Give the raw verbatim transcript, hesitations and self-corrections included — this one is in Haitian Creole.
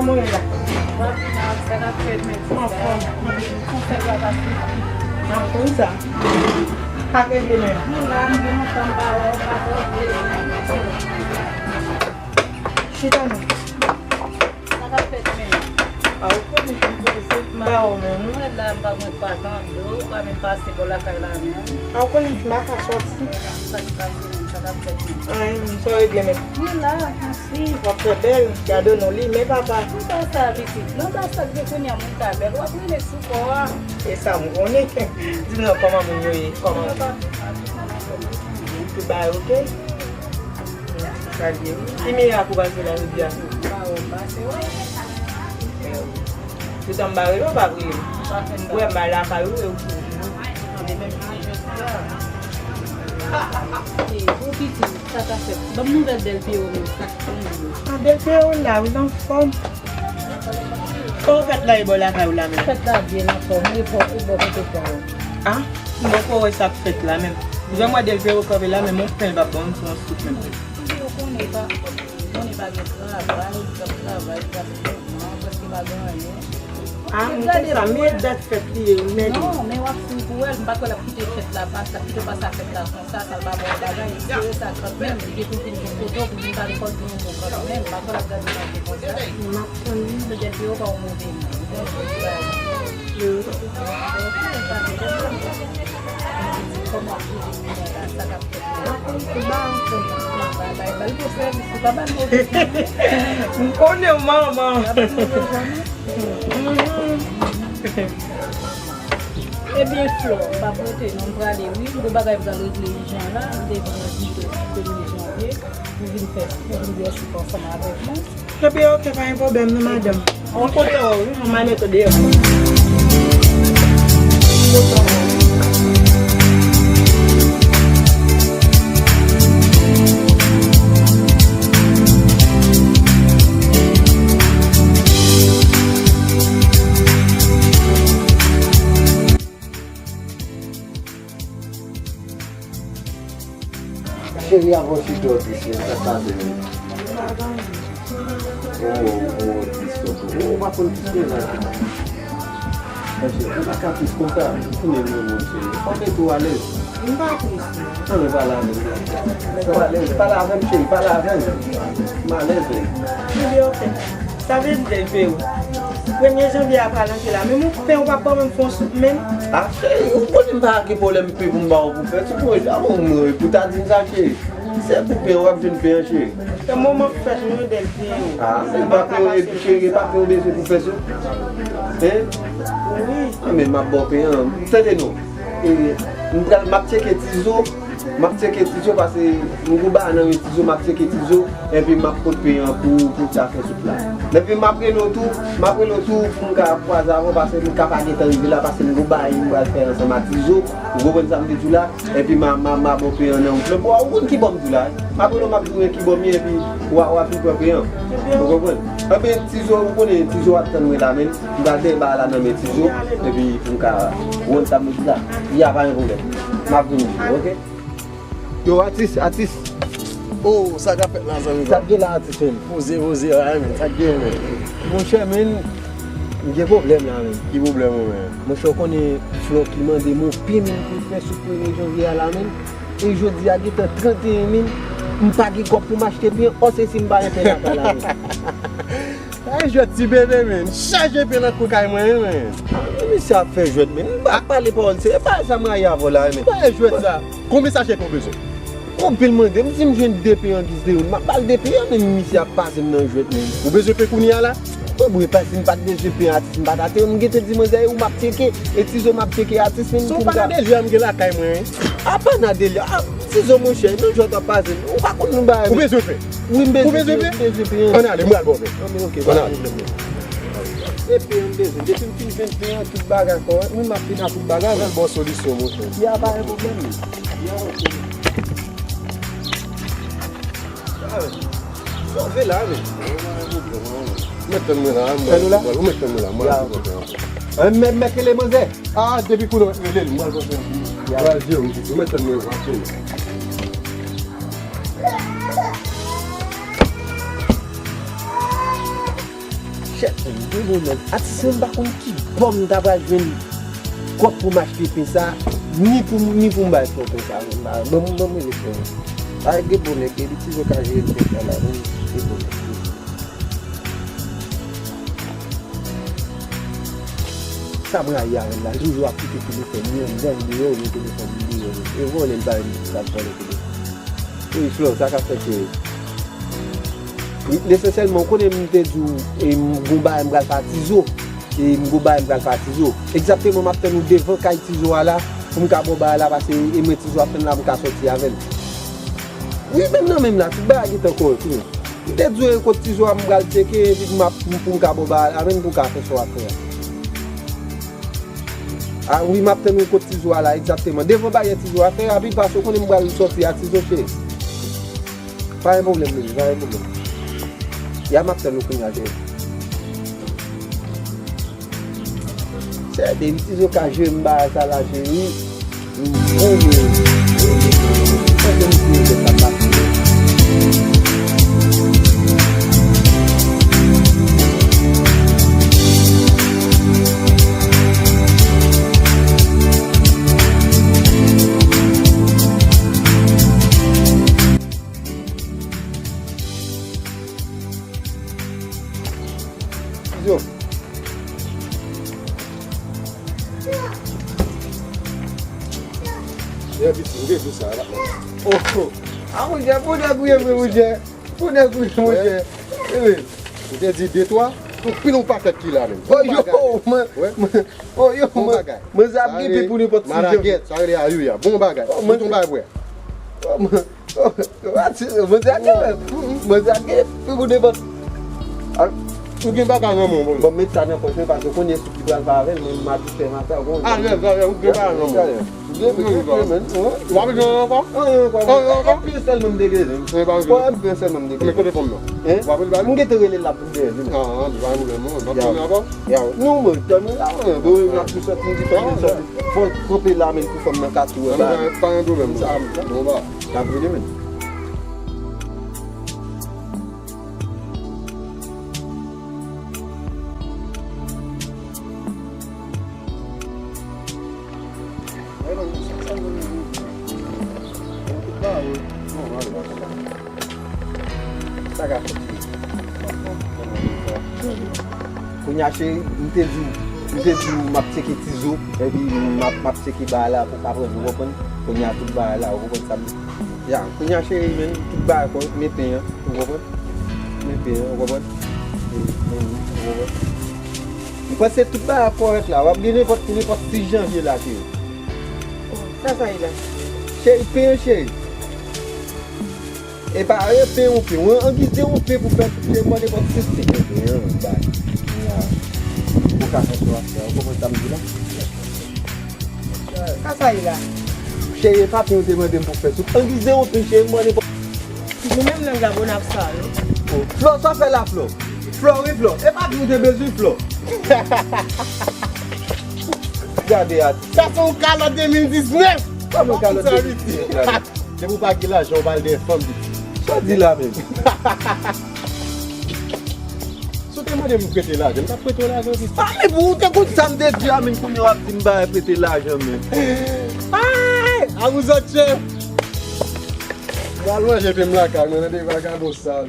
Mwen la. Sa n ap fè, men ti sè. Anfòm. Konsèy la pase. N ap konn sa. Pa gen demen. Nou la, nou gen lontan pa wè, pa tande. Chita non. Sa k ap fèt, men? A, ou konnen m prese, m pa wè w menm. Mwen la, m pa mwen pa tande w, ou pa menm pase bò lakay la menm. A, ou konnen m pa ka sòti. Sa k pase menm, sa k ap fèt menm? Anyen, sa w regle menm? Mwen la, mèsi. W ap fè bèl, gade nou li, men papa. Ou pa sa, pitit. Nan sa k gen kounye a, moun ka bèl, w ap rele sou kò a. E sa m konnen. Di m non, kòman moun yo ye? Kòman? Tout bagay oke? Sa l ye wi. Ki mirak ou pase la jodi a tou? Ba ou pase wi. Toutan m pa rele w, pa rele m. Ou wè m pa lakay ou, e ou kouri. Tande menm jounen jodi a. E, ou pitit, sa ka fèt. Ban m nouvèl Del Piero menm, sa k tonbe. A, Del Piero la, wi, l anfòm. Kòman fèt la ye bò lakay ou la menm? Fèt la byen anfòm, wi, bò, bò kote pa ou. A, m poko wè sa k fèt la menm. Jan m wè Del Piero kanpe la, menm yon pen l pa ban m, se yon souf menm. Ou konnen pa, konnen pa gen travay, l ap travay, l ap fè, prèske pa gen anyen. A, m konn sa, men dat fèt li ye, wi, mèdi. Non, men w ap fin pou wè l, m pa kwè l ap kite fèt la pase, l ap kite w pase a fèt la konsa, sa l pa ba w bagay, espere sa kanmenm, li gen pou vin yon foto, pou vin ba lekòl pou yon bon kanmenm, m pa kwè l ap gade manje konsa. M ap tann li. Petèt yo pa w move non. Bon, bon, bon. Yo. Kòman pou vin la, sa k ap fèt la? Ba, ba, ba, ba l bon sèvis, ou pa ba l move. M konnen w, manman. Pa ba l move zanmi. Mhm. Ebyen, Flò, m p ap rete non, m prale wi. M gen bagay m pral regle ijan la. M te vin envite premye janvye pou vin fè, pou vin bwè soupe ansanm avèk mwen. Ebyen, oke, pa gen pwoblèm non, madanm. Mwen kontan wè w wi, manman, mete w deyò. Cheri, avan w chita w tris, men sa k pase menm? Oh, oh, tris konsa. Ou pa konn tris konsa. Monchè, ou pa ka tris konsa. Ou konnen nou moun serye. Fò w mete w alèz. M pa tris non. Ann pale avè m. Pale, pale avè m, cheri, pale avè m. M alèz menm. Ebyen, oke. Sa vle di Del Piero, premye janvye a pral antre la. Menm yon pen ou pa ban mwen, m fè yon soup menm. A, cheri, ou konnen m pa gen pwoblèm pen pou m ba w pou fè soup, mwen, a bon, mwen, pou ta di m sa, cheri. Se pou pen, w ap jwenn pen an, cheri. Se moman fèt nou, Del Piero. A, se pa pen, epi cheri, pa pen ou bezwen pou fè soup. Hein? Wi. A, men m ap ba w pen an. Tande non. E, m pral, m ap tcheke Tizo. M ap tcheke Tizo, paske m gon bagay nan men Tizo, m ap tcheke Tizo, epi m ap pot pen an pou, pou ta fè soup la. Epi m ap rele w tou, m ap rele w tou pou m ka kwaze avè w, paske m ka pa gentan rive la, paske m gon bagay m pral fè ansanm ak Tizo, ou konprann sa m te di w la, epi m a, m a, m a ba w pen an nan wout lan. Bon, ou konn kibò m di w la, m ap rele w, m ap di w men kibò m ye, epi w a, w a fin pran pen an. Ou konprann? Ebyen, Tizo, ou konnen Tizo ap tann mwen la, men m pral dèyè bagay la nan men Tizo, epi pou m ka rann sa m di la. Ya, pa gen pwoblèm. M ap vini, oke? Yo, atis, atis. Oh, sa k ap fèt la, zanmi pa m? Sa k gen la, atis, menm? Poze, poze la, men, sa k gen, men? Monchè, men, m gen pwoblèm la, men. Ki pwoblèm ou, men? Monchè, ou konnen Flò ki mande m yon pen pou l fè sou premye janvye a la, men. E jodi a gentan tranteyen, men, m pa gen kòb pou m achte pen, o se si m pa gen pen lakay la, men. Sa e jwèt ti bebe, men. Chaje pen nan kou kay mwen, men. A, men misye ap fè jwèt, men. M pa pale pawòl serye, e pa sa m rayi avè w la, men. Sa e jwèt sa. Konbyen sachè pen w bezwen? Konbyen l mande m, si m jwenn de pen an giz de youn, m ap ba l de pen an, men misye ap pase m nan jwèt, men. Ou bezwen pen kounye a la? Wi, bon, e pa si m pa t bezwen pen, atis, m pa ta te, m gentan di manzè, e ou m ap tcheke, e Tizo m ap tcheke, atis, men. Si w pa nan delya, m gen lakay mwen, wi. A pa nan delya, a, Tizo, monchè, nan jwèt w ap pase m, ou pa konn nou bagay. Ou bezwen pen? Wi, m bezwen pen, m bezwen pen. Ann ale, m pral ba w pen. Ann, ok, ann ale. Se pen an m bezwen. Depi m fin jwenn pen an, tout bagay kòrèk. Wi, m ap vin ak tout bagay. Mwen ba w solisyon, monchè. Ya, pa gen pwoblèm. Ya, ok. Sove la, men. Ou mèt tann mwen la, mwen. Ou mèt tann mwen la, mwen. Ya, ok. Mèt, mèt rele manzè. A, depi kounye a, rele l, mwen al pran pen an pou ou. Mwen al jere w, ou mèt tann mwen, w ap jere. Chèf mwen, gen bonè. Atis mwen, m pa konn ki bò m ta pral jwenn kòb pou m achte pen sa, ni pou m, ni pou m bay frè pen sa. Ban m, ban m rele frè mwen. A, gen bonè, ke li ti zo ka jere l konsa la, men gen bonè. Sa m rayi avè l la, li toujou ap kite telefòn li anndan, deyò, men telefòn li deyò. E vòlè l bay m, l ap vòlè telefòn. Wi, Flò, sa k ap fèt, cheri? Wi, lesansyèlman, ou konnen m te di w, e, m gon bagay m pral fè a Tizo. E, m gon bagay m pral fè a Tizo. Egzakteman, m ap tann ou devan kay Tizo a la, pou m ka ba w bagay la, paske e mwen Tizo ap tann la, m ka sòti avè l. Wi, menm nan menm la, tout bagay gentan kòrèk, wi. M te di w e kot Tizo a m pral tcheke, epi m ap, pou m ka ba w bagay la, menm pou w ka fè sa w ap fè a. A wi, m ap tann ou kot Tizo a la, egzakteman. Devan baryè Tizo a, fè rapid, paske ou konnen m pral sòti a Tizo, cheri. Pa gen pwoblèm, baby, pa gen pwoblèm. Ya, m ap tann ou kounye a, cheri. Sè, depi Tizo ka jere m bagay sa la, cheri. M bon, men. Fè ke m touye tèt la pase. Yo. Yo, piti, m te di w sa, la. Oh, oh. A, monchè, pou nèg ou ye vre, monchè. Pou nèg ou ye, monchè. Wi. M te di de twa, pou pil yon pakèt ki la menm. Oh, yo, mwen, mwen, oh, yo, mwen, mwen, sa ap gripe pou nenpòt ti jan. Sa rele ayouya. Bon bagay. Oh, mwen, tout yon bagay, bwè. Oh, mwen, oh, mwen, sa gen, mwen, sa gen, pou nenpòt. Ou gen bagay nan men w, bon. Bon, met sa nan pòch mwen, paske kounye a sou ki pral fè avè l, mwen, m ap fè m afè, bon. A, lè, lè, ou gen bagay nan men w. Ou gen, ou gen, men, w ap jwenn ankò? Anyen ankò. Anyen ankò? Anyen sèlman m te gen. Anyen pa gen. Bon, anyen sèlman m te gen. Men kote fanm nan? Hein? W ap rele ba li? M gentan rele l la pou dèyè, vini. A, a, pa gen pwoblèm, non. W ap tounen ankò? Yaw. Non, mwen, tèlman la, mwen, bon, m ap sou sòti, m di, fò m sòti. Fò kanpe la, men pou fanm nan ka tou wè ba. Pa gen pwoblèm, non. Sa, m, sa. Bon, ba. N ap rele, men. Sa ka fèt, cheri. Kounye a, cheri, m te di w, m te di w m ap tcheke Tizo, epi m ap, m ap tcheke bagay la pou ka pran, ou konprann? Kounye a, tout bagay la, ou konprann sa m di? Ya, kounye a, cheri, men, tout bagay kòrèk, men pen an, ou konprann? Men pen an, ou konprann? E, men, ou konprann? M panse tout bagay ap kòrèk la. W ap gen nenpòt, nenpòt sis janvye la, cheri. Oh, sa sa ye la? Cheri, pen an, cheri. E pa, e pen, yon pen. Wi, angiz de yon pen pou fè tout, cheri, m mande nenpòt sis pen. Pen an, bay. Ya. Ou ka fè sou afè a. Ou konprann sa m di la? Sa sa ye la? Cheri, e pa pen ou te mande m pou fè soup. Angiz de yon pen, cheri, m mande pou. Nou menm nèg la bon ap sa yo. Oh, Flò, sa w fè la, Flò? Flò, wi, Flò. E pa pen ou te bezwen, Flò. Gade a. Sa se yon kalòt de mil diznèf. Kòman kalòt de mil diznèf la? Depi w pa gen lajan, w pral dèyè fanm, pitit. Sa w di la menm? Si w te mande m prete lajan, m t ap prete w lajan, pitit. A, men pou ou te konn sa m te di a, men kounye a w ap di m pa prete lajan, men. Ay! A vous autres, chef! M al manje pen m lakay mwen, nan de vagabon sal.